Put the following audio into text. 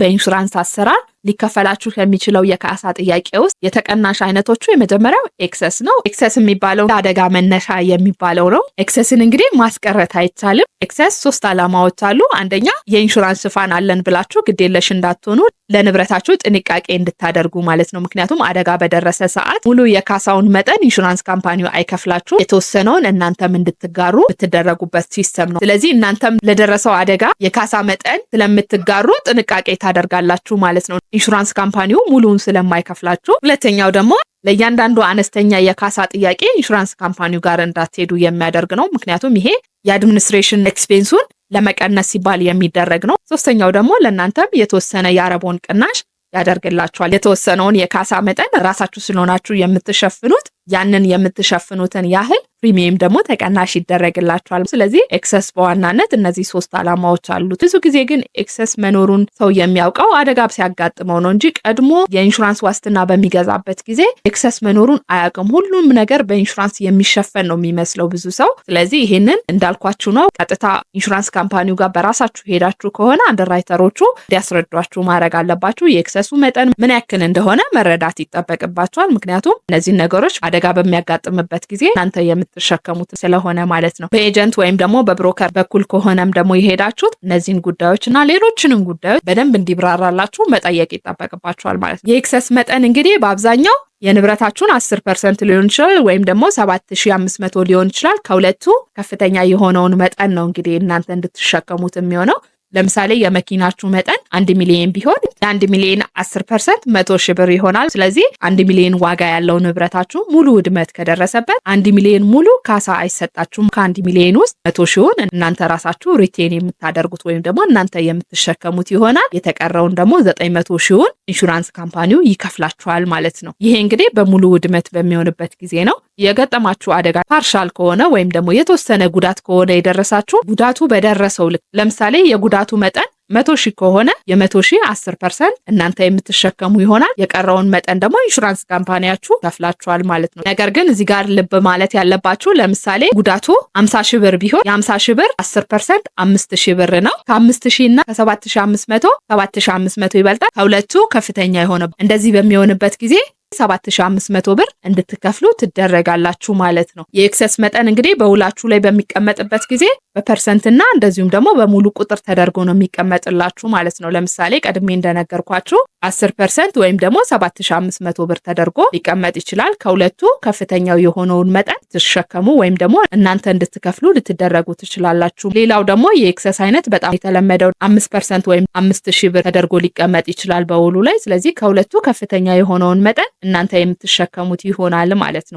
በኢንሹራንስ አሰራር ሊከፈላችሁ ከሚችለው የካሳ ጥያቄ ውስጥ የተቀናሽ አይነቶቹ የመጀመሪያው excess ነው። Excess የሚባለው አደጋ መነሻ የሚባለው ነው። Excess ን እንግዲህ ማስቀረት አይቻልም። Excess ሶስት ዓላማዎች አሉ። አንደኛ፣ የኢንሹራንስ ሽፋን አለን ብላችሁ ግዴለሽ እንዳትሆኑ፣ ለንብረታችሁ ጥንቃቄ እንድታደርጉ ማለት ነው። ምክንያቱም አደጋ በደረሰ ሰዓት ሙሉ የካሳውን መጠን insurance company ው አይከፍላችሁ፣ የተወሰነውን እናንተም እንድትጋሩ የምትደረጉበት system ነው። ስለዚህ እናንተም ለደረሰው አደጋ የካሳ መጠን ስለምትጋሩ ጥንቃቄ ታደርጋላችሁ ማለት ነው፣ insurance company ው ሙሉውን ስለማይከፍላችሁ። ሁለተኛው ደግሞ ለእያንዳንዱ አነስተኛ የካሳ ጥያቄ insurance company ው ጋር እንዳትሄዱ የሚያደርግ ነው። ምክንያቱም ይሄ የ administration expense ኡን ለመቀነስ ሲባል የሚደረግ ነው። ሶስተኛው ደግሞ ለእናንተም የተወሰነ የአረቦን ቅናሽ ያደርግላችኋል። የተወሰነውን የካሳ መጠን ራሳችሁ ስለሆናችሁ የምትሸፍኑት፣ ያንን የምትሸፍኑትን ያህል premium ደግሞ ተቀናሽ ይደረግላችኋል። ስለዚህ excess በዋናነት እነዚህ ሶስት ዓላማዎች አሉት። ብዙ ጊዜ ግን excess መኖሩን ሰው የሚያውቀው አደጋ ሲያጋጥመው ነው እንጂ ቀድሞ የኢንሹራንስ ዋስትና በሚገዛበት ጊዜ excess መኖሩን አያውቅም። ሁሉም ነገር በኢንሹራንስ የሚሸፈን ነው የሚመስለው ብዙ ሰው። ስለዚህ ይህንን እንዳልኳችሁ ነው። ቀጥታ insurance company ው ጋር በራሳችሁ ሄዳችሁ ከሆነ underwriter ኦቹ እንዲያስረዷችሁ ማድረግ አለባችሁ። የ excess ኡ መጠን ምን ያክል እንደሆነ መረዳት ይጠበቅባችኋል። ምክንያቱም እነዚህን ነገሮች አደጋ በሚያጋጥምበት ጊዜ እናንተ የምትሸከሙት ስለሆነ ማለት ነው። በ agent ወይም ደግሞ በ broker በኩል ከሆነም ደግሞ የሄዳችሁት እነዚህን ጉዳዮች እና ሌሎችንም ጉዳዮች በደንብ እንዲብራራላችሁ መጠየቅ ይጠበቅባችኋል ማለት ነው። የ excess መጠን እንግዲህ በአብዛኛው የንብረታችሁን 10% ሊሆን ይችላል ወይም ደግሞ 7500 ሊሆን ይችላል። ከሁለቱ ከፍተኛ የሆነውን መጠን ነው እንግዲህ እናንተ እንድትሸከሙት የሚሆነው። ለምሳሌ የመኪናችሁ መጠን 1 ሚሊዮን ቢሆን የ1 ሚሊዮን 10% 100,000 ብር ይሆናል። ስለዚህ 1 ሚሊዮን ዋጋ ያለው ንብረታችሁ ሙሉ ውድመት ከደረሰበት 1 ሚሊዮን ሙሉ ካሳ አይሰጣችሁም። ከ1 ሚሊዮን ውስጥ 100 ሺውን እናንተ ራሳችሁ retain የምታደርጉት ወይም ደግሞ እናንተ የምትሸከሙት ይሆናል። የተቀረውን ደግሞ 900 ሺውን insurance company ው ይከፍላችኋል ማለት ነው። ይሄ እንግዲህ በሙሉ ውድመት በሚሆንበት ጊዜ ነው። የገጠማችሁ አደጋ partial ከሆነ ወይም ደግሞ የተወሰነ ጉዳት ከሆነ የደረሳችሁ፣ ጉዳቱ በደረሰው ልክ፣ ለምሳሌ የጉዳቱ መጠን 100,000 ከሆነ የ100,000 10% እናንተ የምትሸከሙ ይሆናል። የቀረውን መጠን ደግሞ insurance company ያችሁ ይከፍላችኋል ማለት ነው። ነገር ግን እዚህ ጋር ልብ ማለት ያለባችሁ፣ ለምሳሌ ጉዳቱ 50,000 ብር ቢሆን የ50,000 ብር 10% 5,000 ብር ነው። ከ5,000 እና ከ7,500 7,500 ይበልጣል። ከሁለቱ ከፍተኛ የሆነ፣ እንደዚህ በሚሆንበት ጊዜ 7500 ብር እንድትከፍሉ ትደረጋላችሁ ማለት ነው። የ excess መጠን እንግዲህ በውላችሁ ላይ በሚቀመጥበት ጊዜ በ percent እና እንደዚሁም ደግሞ በሙሉ ቁጥር ተደርጎ ነው የሚቀመጥላችሁ ማለት ነው። ለምሳሌ ቀድሜ እንደነገርኳችሁ 10% ወይም ደግሞ 7500 ብር ተደርጎ ሊቀመጥ ይችላል። ከሁለቱ ከፍተኛው የሆነውን መጠን ትሸከሙ ወይም ደግሞ እናንተ እንድትከፍሉ ልትደረጉ ትችላላችሁ። ሌላው ደግሞ የ excess አይነት በጣም የተለመደው 5% ወይም 5,000 ብር ተደርጎ ሊቀመጥ ይችላል በውሉ ላይ። ስለዚህ ከሁለቱ ከፍተኛ የሆነውን መጠን እናንተ የምትሸከሙት ይሆናል ማለት ነው።